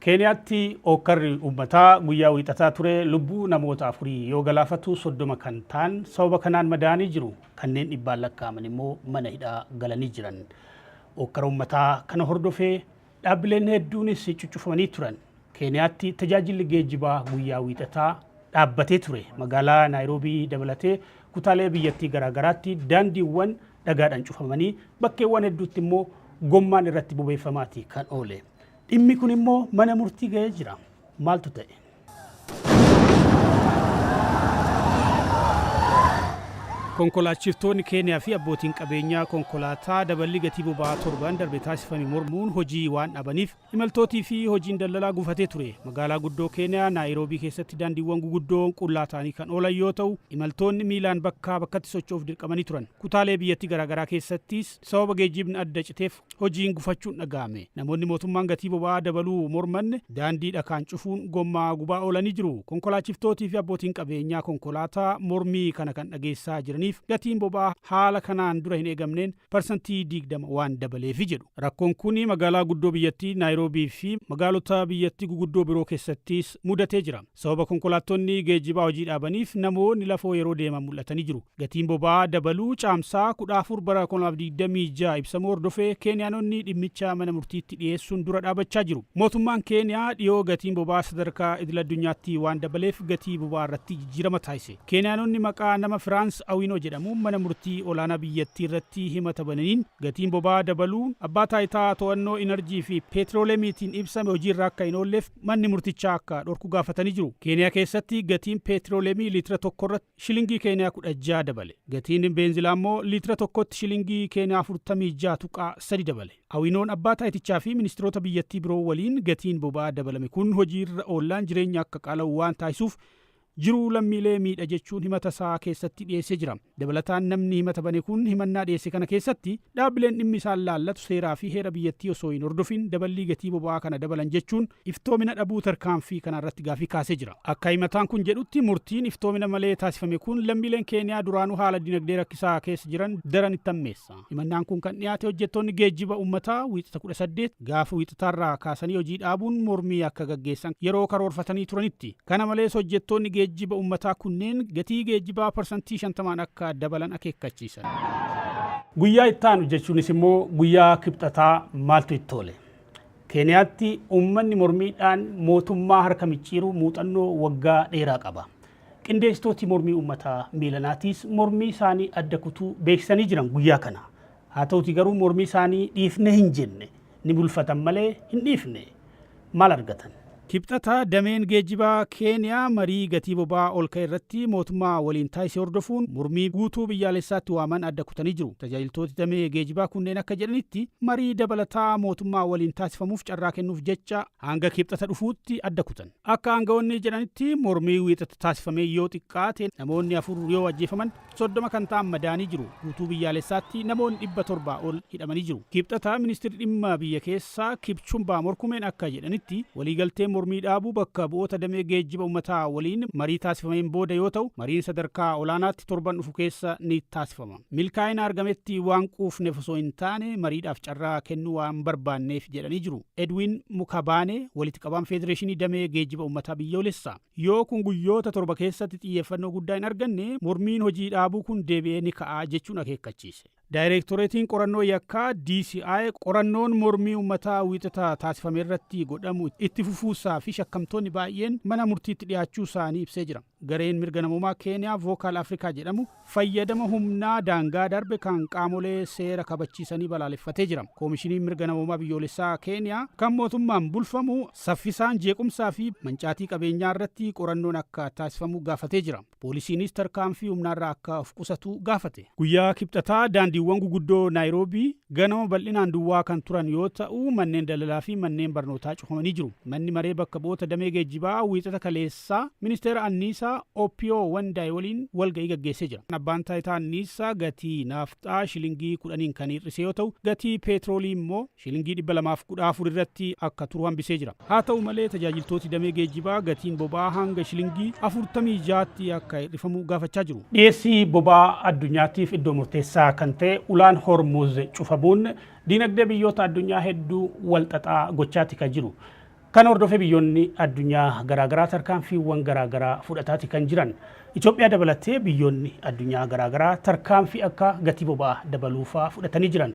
Keeniyaatti hookkarri uummataa guyyaa Wiixataa ture lubbuu namoota afurii yoo galaafatu, 30 kan ta'an sababa kanaan madaa'anii jiru. Kanneen dhibbaan lakkaa'aman immoo mana hidhaa galanii jiran. Hookkara uummataa kana hordofee dhaabbileen hedduunis cuccufamanii turan. Keeniyaatti tajaajilli geejjibaa guyyaa Wiixataa dhaabbatee ture. Magaalaa Naayiroobii dabalatee kutaalee biyyattii garaagaraatti daandiiwwan dhagaadhaan cufamanii, bakkeewwan hedduutti immoo gommaan irratti bobeeffamaati kan oole. Dhimmi kun immoo mana murtii ga'ee jira. Maaltu ta'e? Konkolaachiftoonni Keeniyaa fi abbootiin qabeenyaa konkolaataa daballi gatii boba'aa torban darbe taasifame mormuun hojii waan dhabaniif, imaltootii fi hojiin daldalaa gufatee ture. Magaalaa guddoo Keeniyaa Naayiroobii keessatti daandiiwwan guguddoon qullaa ta'anii kan oolan yoo ta'u, imaltoonni miilaan bakkaa bakkatti socho'uuf dirqamanii turan. Kutaalee biyyattii garaagaraa keessattis sababa geejjibni adda citeef hojiin gufachuun dhaga'ame. Namoonni mootummaan gatii boba'aa dabaluu morman daandii dhakaan cufuun gommaa gubaa oolanii jiru. Konkolaachiftootii fi abbootiin qabeenyaa konkolaataa mormii kana kan dhageessisaa jiraniif gatiin boba'aa haala kanaan dura hin eegamneen 20% waan dabaleefi jedhu. Rakkoon kun magaalaa guddoo biyyattii Naayiroobii fi magaalota biyyattii guguddoo biroo keessattis mudatee jira. Sababa konkolaattonni geejjibaa hojii dhaabaniif namoonni lafoo yeroo deeman mul'atanii jiru. Gatiin boba'aa dabaluu Caamsaa 14 bara 2026 ibsamuu hordofee Keeniyaanonni dhimmicha mana murtiitti dhiyeessuun dura dhaabachaa jiru. Mootummaan Keeniyaa dhiyoo gatiin boba'aa sadarkaa idil-addunyaatti waan dabaleef gatii boba'aa irratti jijjiirama taasise. Keeniyaanonni maqaa nama Firaans Awinoo jedhamuun mana murtii olaanaa biyyattii irratti himata bananiin, gatiin boba'aa dabaluun Abbaa Taayitaa To'annoo Inarjii fi Peetiroolemiitiin ibsame hojiirra akka hin oolleef manni murtichaa akka dhorku gaafatanii jiru. Keeniyaa keessatti gatiin peetiroolemii liitira tokkorratti shilingii Keeniyaa 16 dabale. Gatiin beenzilaa immoo liitira tokkotti shilingii Keeniyaa 46.3 dabale. Awinoon abbaa taayitichaa fi ministiroota biyyattii biroo waliin gatiin boba'aa dabalame kun hojiirra oollaan jireenya akka qaala'u waan taasisuuf jiruu lammiilee miidha jechuun himata isaa keessatti dhiyeessee jira. Dabalataan namni himata bane kun himannaa dhiyeesse kana keessatti, dhaabbileen dhimmi isaan laallatu seeraa fi heera biyyattii osoo hin hordofin daballii gatii boba'aa kana dabalan jechuun iftoomina dhabuu tarkaanfii kanaarratti gaafii kaasee jira. Akka himataan kun jedhutti, murtiin iftoomina malee taasifame kun lammiileen Keeniyaa duraanuu haala dinagdee rakkisaa keessa jiran daran itti hammeessa. Himannaan kun kan dhiyaate hojjettoonni geejjiba uummataa Wiixata 18, gaafa Wiixataarraa kaasanii hojii dhaabuun mormii akka gaggeessan yeroo karoorfatanii turanitti. Kana malees hojjettoonni geejjiba uummataa kunneen gatii geejjibaa 50%n akka dabalan akeekkachiisan. Guyyaa ittaanu jechuunis immoo guyyaa Kibxataa maaltu itti oole? Keeniyaatti uummanni mormiidhaan mootummaa harka micciiruu muuxannoo waggaa dheeraa qaba. Qindeessitooti mormii uummataa miilanaatiis mormii isaanii adda kutuu beeksisanii jiran guyyaa kana. Haa ta'uti garuu mormii isaanii dhiifne hin jenne. Ni bulfatan malee hin dhiifne. Maal argatan? Kibxata dameen geejjibaa Keeniyaa marii gatii boba'aa ol ka'e irratti mootummaa waliin taasise hordofuun mormii guutuu biyyaalessaatti waaman adda kutanii jiru. Tajaajiltooti damee geejibaa kunneen akka jedhanitti, marii dabalataa mootummaa waliin taasifamuuf carraa kennuuf jecha hanga Kibxata dhufuutti adda kutan. Akka aanga'oonni jedhanitti, mormii Wiixata taasifameen yoo xiqqaate namoonni 4 yoo ajjeefaman, 30 kan ta'an madaa'anii jiru. Guutuu biyyaalessaatti namoonni 700 ol hidhamanii jiru. Kibxata ministirri dhimma biyya keessaa Kipchumbaa Morkumeen akka jedhanitti, waliigalteen mormii dhaabuu bakka bu'oota damee geejjiba ummataa waliin marii taasifameen booda yoo ta'u, mariin sadarkaa olaanaatti torban dhufu keessa ni taasifama. Milkaa'ina argametti waan quufneef osoo hin taane mariidhaaf carraa kennuu waan barbaanneef jedhanii jiru. Edwin Mukabaanee walitti qabaan Feedereeshinii damee geejjiba ummataa biyyoolessaa. Yoo kun guyyoota 7 keessatti xiyyeeffannoo guddaa hin arganne, mormiin hojii dhaabuu kun deebi'ee ni ka'a jechuun akeekkachiise. Daayireektoreetiin Qorannoo Yakkaa, DCI, qorannoon mormii uummataa Wiixata taasifamerratti godhamu itti fufuusaa fi shakkamtoonni baay'een mana murtiitti dhiyaachuusaanii ibsee jira. Gareen mirga namoomaa Keeniyaa Vocal Africa jedhamu fayyadama humnaa daangaa darbe kan qaamolee seera kabachiisanii balaaleffatee jira. Koomishiniin Mirga Namoomaa Biyyoolessaa Keeniyaa kan mootummaan bulfamu saffisaan jeequmsaa fi mancaatii qabeenyaa irratti qorannoon akka taasifamu gaafatee jira. Poolisiinis tarkaanfii humnaarraa akka of qusatu gaafate. Guyyaa Kibxataa daandiiwwan guguddoo Naayiroobii ganama bal'inaan duwwaa kan turan yoo ta'u, manneen daldalaa fi manneen barnootaa cufamanii jiru. Manni maree bakka bu'oota damee geejjibaa Wiixata kaleessaa Ministeera Anniisaa Oppiyoo Wandaay waliin walga'ii gaggeessee jira. Abbaan Taayitaa Anniisaa gatii naafxaa shilingii 10n kan hir'ise yoo ta'u, gatii peetiroolii immoo shilingii 214 irratti akka turu hambisee jira. Haa ta'u malee tajaajiltooti damee geejjibaa gatiin boba'aa hanga shilingii 46tti akka hir'ifamu gaafachaa jiru. Dhiyeessii boba'aa addunyaatiif iddoo murteessaa kan ta'e ulaan Hormuuz cufamuun diinagdee biyyoota addunyaa hedduu wal xaxaa gochaati kan jiru. Kana hordofee biyyoonni addunyaa garaagaraa tarkaanfiiwwan garaagaraa fudhataati kan jiran. Itoophiyaa dabalatee biyyoonni addunyaa garaagaraa tarkaanfii akka gatii boba'aa dabaluufaa fudhatanii jiran.